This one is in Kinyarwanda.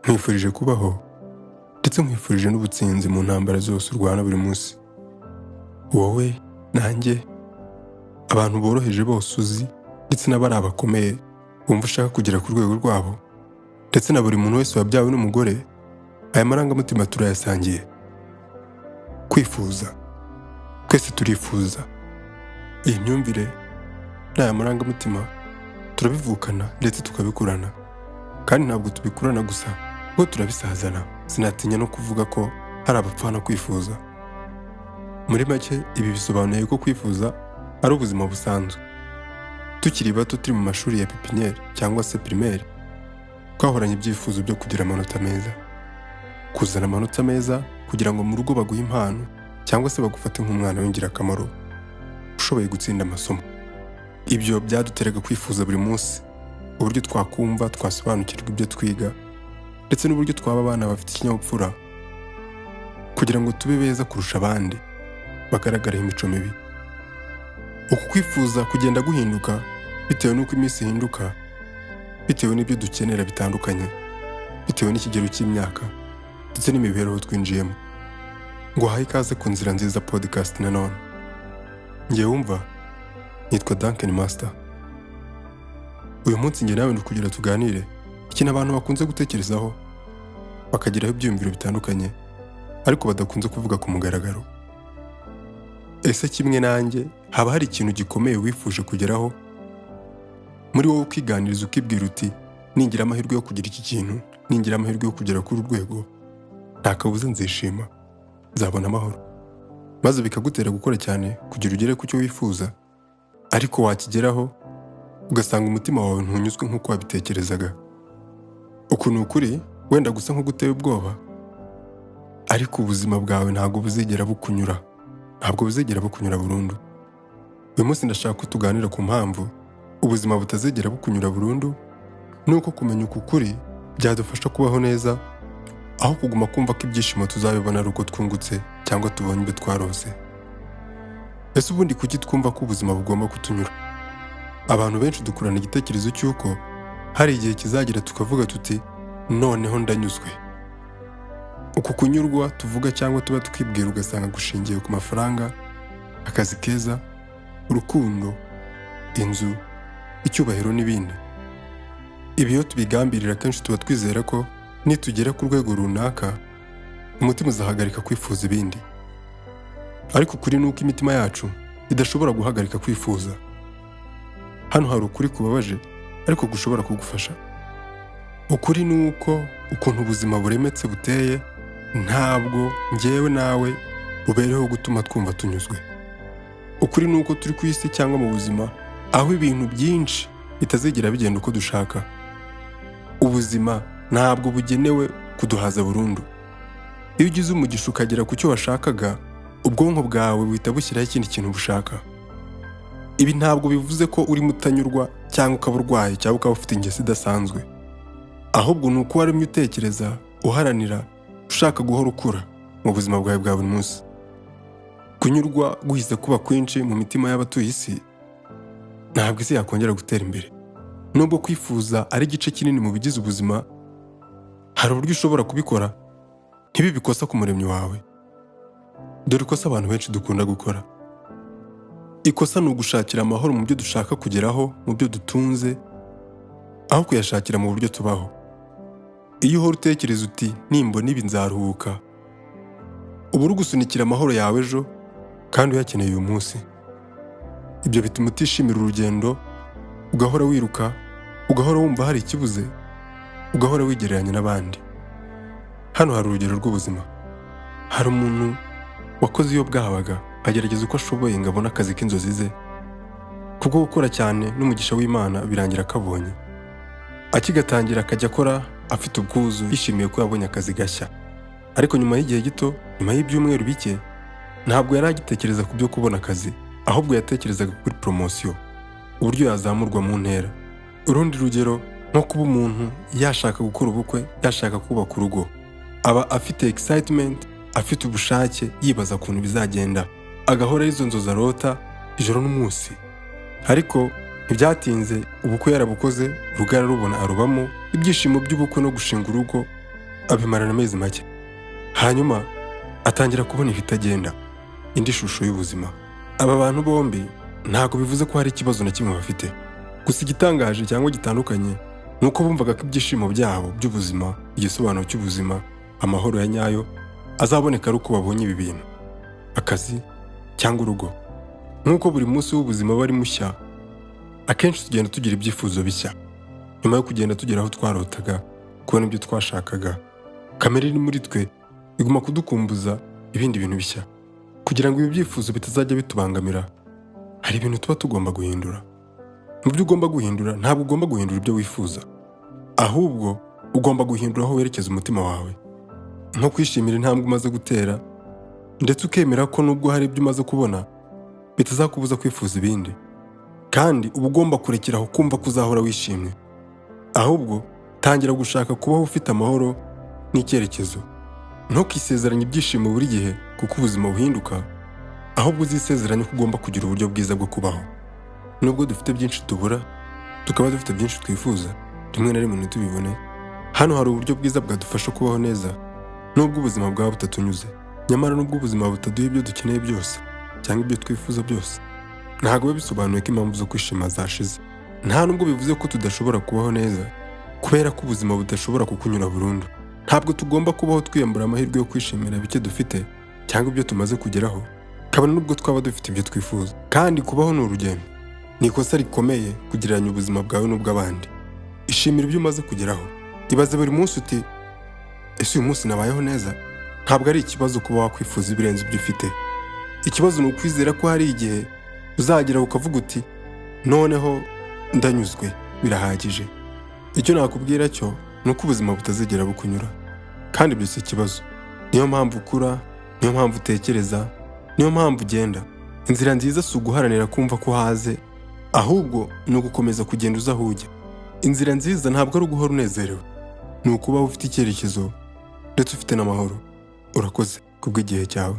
Nkwifurije kubaho ndetse nkwifurije n'ubutsinzi mu ntambara zose urwana buri munsi. Wowe nanjye, abantu boroheje bose uzi ndetse n'abari abakomeye wumva ushaka kugera ku rwego rwabo, ndetse na buri muntu wese wabyawe n'umugore, aya marangamutima turayasangiye. Kwifuza, twese turifuza. Iyi myumvire n'aya marangamutima turabivukana ndetse tukabikurana, kandi ntabwo tubikurana gusa kuko turabisazana. Sinatinya no kuvuga ko hari abapfana kwifuza. Muri make, ibi bisobanuye ko kwifuza ari ubuzima busanzwe. Tukiri bato, turi mu mashuri ya pépinière cyangwa se primaire, twahoranye ibyifuzo byo kugira amanota meza, kuzana amanota meza kugira ngo mu rugo baguhe impano cyangwa se bagufate nk'umwana w'ingirakamaro ushoboye gutsinda amasomo. Ibyo byaduteraga kwifuza buri munsi uburyo twakumva twasobanukirwa ibyo twiga, ndetse n'uburyo twaba abana bafite ikinyabupfura kugira ngo tube beza kurusha abandi bagaragaraho imico mibi. Uku kwifuza kugenda guhinduka bitewe n'uko iminsi ihinduka, bitewe n'ibyo dukenera bitandukanye, bitewe n'ikigero cy'imyaka ndetse n'imibereho twinjiyemo. Nguhaye ikaze ku Nzira Nziza Podcast nanone. Ngiye wumva nitwa Duncan Master. Uyu munsi njye nawe ndi kugira tuganire ikintu abantu bakunze gutekerezaho, bakagiraho ibyiyumviro bitandukanye, ariko badakunze kuvuga ku mugaragaro. Ese kimwe nanjye, haba hari ikintu gikomeye wifuje kugeraho muri wowe, ukiganiriza ukibwira uti: "Ningira amahirwe yo kugira iki kintu, ningira amahirwe yo kugera kuri uru rwego, nta kabuza nzishima, nzabona amahoro"? Maze bikagutera gukora cyane kugira ugere ku cyo wifuza, ariko wakigeraho ugasanga umutima wawe ntunyuzwe nk'uko wabitekerezaga. Uku ni ukuri wenda gusa nko gutera ubwoba, ariko ubuzima bwawe ntabwo buzigera bukunyura, ntabwo buzigera bukunyura burundu. Uyu munsi ndashaka ko tuganira ku mpamvu ubuzima butazigera bukunyura burundu, nuko kumenya uku kuri byadufasha kubaho neza aho kuguma kumva ko ibyishimo tuzabibona ari uko twungutse cyangwa tubonye ibyo twarose. Ese ubundi kuki twumva ko ubuzima bugomba kutunyura? Abantu benshi dukurana igitekerezo cy'uko hari igihe kizagera tukavuga tuti: "Noneho ndanyuzwe." Uku kunyurwa tuvuga cyangwa tuba twibwira, ugasanga gushingiye ku mafaranga, akazi keza, urukundo, inzu, icyubahiro n'ibindi. Ibi iyo tubigambirira, kenshi tuba twizera ko nitugera ku rwego runaka umutima uzahagarika kwifuza ibindi. Ariko ukuri ni uko imitima yacu idashobora guhagarika kwifuza. Hano hari ukuri kubabaje ariko gushobora kugufasha. Ukuri ni uko ukuntu ubuzima buremetse buteye, ntabwo njyewe nawe bubereho gutuma twumva tunyuzwe. Ukuri ni uko turi ku isi cyangwa mu buzima aho ibintu byinshi bitazigera bigenda uko dushaka. Ubuzima ntabwo bugenewe kuduhaza burundu. Iyo ugize umugisha ukagera ku cyo washakaga, ubwonko bwawe buhita bushyiraho ikindi kintu bushaka. Ibi ntabwo bivuze ko urimo utanyurwa cyangwa ukaba urwaye cyangwa ukaba ufite ingeso idasanzwe, ahubwo ni uko waremye utekereza, uharanira, ushaka guhora ukura mu buzima bwawe bwa buri munsi. Kunyurwa guhise kuba kwinshi mu mitima y'abatuye isi, ntabwo isi yakongera gutera imbere. Nubwo kwifuza ari igice kinini mu bigize ubuzima, hari uburyo ushobora kubikora ntibibe ikosa ku Muremyi wawe. Dore ikosa abantu benshi dukunda gukora. Ikosa ni ugushakira amahoro mu byo dushaka kugeraho, mu byo dutunze, aho kuyashakira mu buryo tubaho. Iyo uhora utekereza uti: "Nimbona ibi nzaruhuka", uba uri gusunikira amahoro yawe ejo kandi uyakeneye uyu munsi. Ibyo bituma utishimira urugendo, ugahora wiruka, ugahora wumva hari ikibuze, ugahora wigereranya n'abandi. Hano hari urugero rw'ubuzima. Hari umuntu wakoze iyo bwabaga, agerageza uko ashoboye ngo abone akazi k'inzozi ze. Kubwo gukora cyane n'umugisha w'Imana, birangira akabonye. Akigatangira akajya akora afite ubwuzu, yishimiye ko yabonye akazi gashya. Ariko nyuma y'igihe gito, nyuma y'ibyumweru bike, ntabwo yari agitekereza ku byo kubona akazi, ahubwo yatekerezaga kuri promotion, uburyo yazamurwa mu ntera. Urundi rugero, nko kuba umuntu yashaka gukora ubukwe, yashaka kubaka urugo, aba afite excitement, afite ubushake, yibaza ukuntu bizagenda, agahora izo nzozi arota ijoro n'umunsi. Ariko ntibyatinze, ubukwe yarabukoze, urugo ararubona, arubamo, ibyishimo by'ubukwe no gushinga urugo. Abimarana amezi make, hanyuma atangira kubona ibitagenda, indi shusho y'ubuzima. Aba bantu bombi ntabwo bivuze ko hari ikibazo na kimwe bafite. Gusa igitangaje cyangwa gitandukanye ni uko bumvaga ko ibyishimo byabo by'ubuzima, igisobanuro cy'ubuzima, amahoro ya nyayo azaboneka ari uko babonye ibi bintu, akazi cyangwa urugo. Nk'uko buri munsi w'ubuzima uba ari mushya, akenshi tugenda tugira ibyifuzo bishya nyuma yo kugenda tugera aho twarotaga, kubona ibyo twashakaga. Kamere iri muri twe iguma kudukumbuza ibindi bintu bishya. Kugira ngo ibi byifuzo bitazajya bitubangamira, hari ibintu tuba tugomba guhindura. Mu byo ugomba guhindura, ntabwo ugomba guhindura ibyo wifuza, ahubwo ugomba guhindura aho werekeza umutima wawe, nko kwishimira intambwe umaze gutera, ndetse ukemera ko nubwo hari ibyo umaze kubona bitazakubuza kwifuza ibindi. Kandi uba ugomba kurekera aho kumva ko uzahora wishimye, ahubwo tangira gushaka kubaho ufite amahoro n'icyerekezo. Ntukisezeranye ibyishimo buri gihe kuko ubuzima buhinduka, ahubwo uzisezeranye ko ugomba kugira uburyo bwiza bwo kubaho. Nubwo dufite byinshi tubura, tukaba dufite byinshi twifuza, rimwe na rimwe ntitubibone, hano hari uburyo bwiza bwadufasha kubaho neza nubwo ubuzima bwaba butatunyuze. Nyamara nubwo ubuzima butaduha ibyo dukeneye byose cyangwa ibyo twifuza byose, ntabwo biba bisobanuye ko impamvu zo kwishima zashize. Nta nubwo bivuze ko tudashobora kubaho neza, kubera ko ubuzima budashobora kukunyura burundu. Ntabwo tugomba kubaho twiyambura amahirwe yo kwishimira bike dufite cyangwa ibyo tumaze kugeraho, kabone nubwo twaba dufite ibyo twifuza. Kandi kubaho ni urugendo. Ni ikosa rikomeye kugereranya ubuzima bwawe n'ubw'abandi. Ishimira ibyo umaze kugeraho. Ibaze buri munsi uti: "Ese uyu munsi nabayeho neza?" Ntabwo ari ikibazo kuba wakwifuza ibirenze ibyo ufite. Ikibazo ni ukwizera ko hari igihe uzagera ukavuga uti: "Noneho ndanyuzwe, birahagije." Icyo nakubwira cyo ni uko ubuzima butazigera bukunyura, kandi ibyo si ikibazo. Niyo mpamvu ukura, niyo mpamvu utekereza, niyo mpamvu ugenda. Inzira nziza si uguharanira kumva ko uhaze, ahubwo ni ugukomeza kugenda uza aho ujya. Inzira nziza ntabwo ari uguhora unezerewe, ni ukubaho ufite icyerekezo ndetse ufite n'amahoro. Urakoze kubw'igihe cyawe.